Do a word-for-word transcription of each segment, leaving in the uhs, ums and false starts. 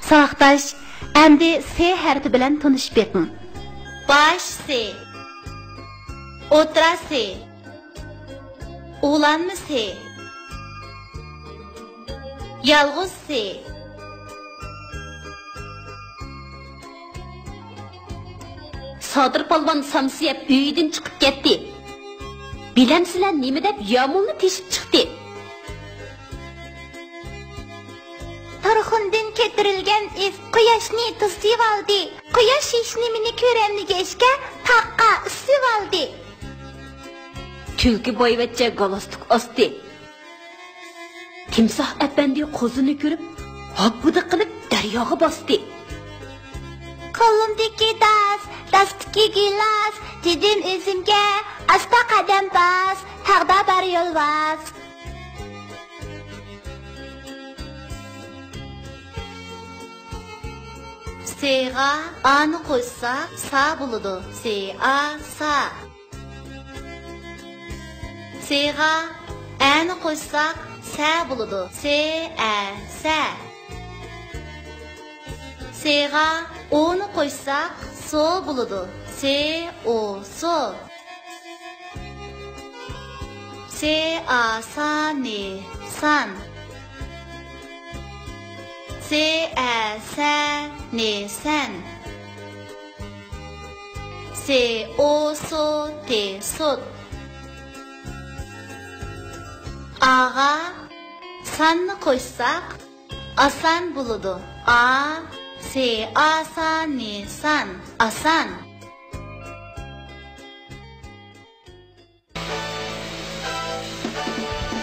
ساۋاقداش، ئەمدى سې ھەرپى بىلەن تونۇشۇپ بېقىڭ. باش سې، ئوتتۇرا سې، ئۇلانما سې، يالغۇز سې. سادىر پالۋان سامسا يەپ ئۆيىدىن چىقىپ كەتتى. بىلەمسىلەر نېمە دەپ يامۇلنى تېشىپ چىقتى؟ تۇرخۇندىن كۆتۈرۈلگەن ئىس قۇياشنى توسۇۋالدى. قۇياش ھېچنېمىنى كۆرەلمىگەچكە، تاغقا ئۈسۈۋالدى. تۈلكە بايۋەچچە گالستۇك ئاستى. تىمساھ ئەپەندى قوزىنى كۆرۈپ، ھاپپىدە قىلىپ دەرياغا باستى. قولۇمدىكى داس، داستىكى گىلاس، دېدىم ئۆزۈمگە، ئاستا قەدەم باس، تاغدا بار يولۋاس. سېغا ئانى قوشساق، سا بولىدۇ. سې ئا، سا. سېغا ئەنى قوشساق، سە بولىدۇ. سې ئە، سە. سېغا ئونى قوشساق، سو بولىدۇ. سې ئو، سو. سې ئا سا نى، سان. سې ئە سە نى، سەن. سې ئو سو تى، سوت. ئاغا ساننى قوشساق، ئاسان بولىدۇ. ئا، سې ئا سا نى، سان، ئاسان.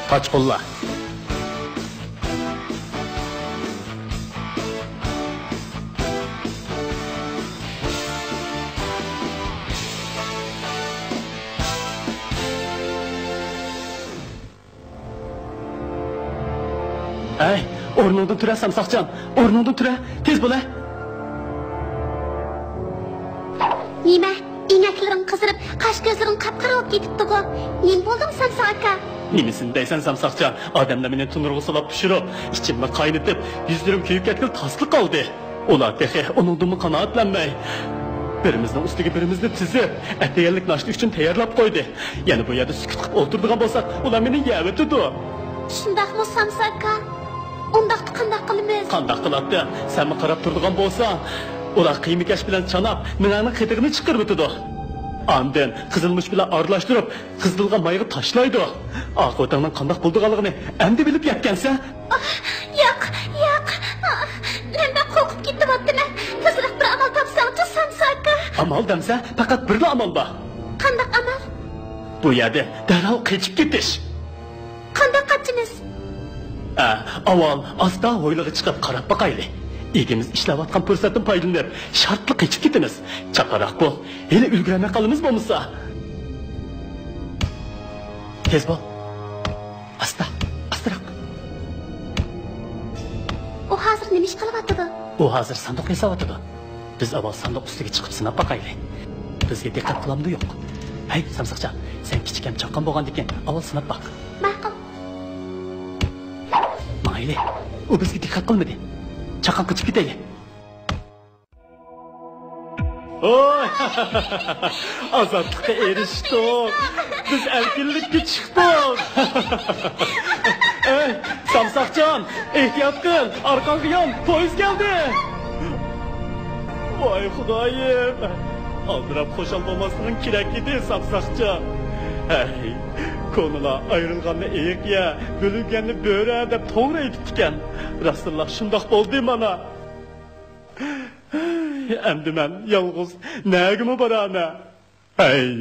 قاچقۇنلار. ئەي، ئورنۇڭدىن تۇرە، سامساقجان، ئورنۇڭدىن تۇرە، تېز بولە. نېمە؟ ئەينەكلىرىڭ قىزىرىپ، قاش-كۆزلىرىڭ قاپقارا بولۇپ كېتىپتىغۇ. نېمە بولدۇڭ، سامساق ئاكا؟ نېمىسىنى دەيسەن، سامساقجان؟ ئادەملەر مېنى تونۇرغا سولاپ پىشۇرۇپ، ئىچىمنى قاينىتىپ، يۈزلىرىم كۆيۈپ كەتكىلى تاسلا قالدى. ئۇلار تېخى ئۇنىڭدىنمۇ قانائەتلەنمەي، بىرىمىزنىڭ ئۈستىگە بىرىمىزنى تىزىپ، ئەتىگەنلىك ناشتا ئۈچۈن تەييارلاپ قويدى. يەنە بۇ يەردە سۈكۈت قىلىپ ئولتۇرىدىغان بولساق، ئۇلار مېنى يەۋېتىدۇ. شۇنداقمۇ، سامساق ئاكا؟ ئۇنداقتا قانداق قىلىمىز؟ قانداق قىلاتتىم؟ سەنمۇ قاراپ تۇرىدىغان بولساڭ، ئۇلار قىيما-كەش بىلەن چاناپ، مېڭەڭنىڭ قېتىغىنى چىقىرىۋېتىدۇ. ئاندىن قىزىلمۇچ بىلەن ئارىلاشتۇرۇپ، قىزىلغا مايغا تاشلايدۇ. ئاقىۋىتىڭنىڭ قانداق بولىدىغانلىقىنى ئەمدى بىلىپ يەتكەنسەن. ئاھ، ياق، ياق. ئاھ، مەن بەك قورقۇپ كېتىۋاتىمەن. تېزرەك بىر ئامال تاپساڭچۇ، سامساق ئاكا. ئامال دەمسە، پەقەت بىرلا ئامال بار. قانداق ئامال؟ بۇ يەردىن دەرھال قېچىپ كېتىش. قانداق قاچىمىز؟ ئە، ئاۋۋال ئاستا ھويلىغا چىقىپ قاراپ باقايلى. ئىگىمىز ئىشلەۋاتقان پۇرسەتتىن پايدىلىنىپ، شارتلا قېچىپ كېتىمىز. چاپراق بول، ھېلى ئۈلگۈرەلمەي قالىمىز بولمىسا. تېز بول. ئاستا، ئاستىراق. ئۇ ھازىر نېمە ئىش قىلىۋاتىدۇ؟ ئۇ ھازىر ساندۇق ياساۋاتىدۇ. بىز ئاۋۋال ساندۇق ئۈستىگە چىقىپ سىناپ باقايلى. بىزگە دىققەت قىلامدۇ يوق؟ ھەي، سامساقجان، سەن كىچىك ھەم چاققان بولغاندىكىن ئاۋۋال سىناپ باق. ماقۇل. ماڭايلى. ئۇ بىزگە دىققەت قىلمىدى. چاققان قېچىپ كېتەيلى. ھوي! ئازادلىققا ئېرىشتۇق! بىز ئەركىنلىككە چىقتۇق! ئەي، سامساقجان، ئېھتىيات قىل! ئارقاڭغا يان، پويىز كەلدى! ۋاي خۇدايىم! ئالدىراپ خۇشال بولماسلىقىڭ كېرەك ئىدى، سامساقجان! ھەي، كونىلار ئايرىلغاننى ئېيىق يە، بۆلۈنگەننى بۆرە دەپ توغرا ئېيتىپتىكەن. راستتىنلا شۇنداق بولدى مانا. ئەمدى مەن يالغۇز نەگىمۇ بارامەن؟ ھەي.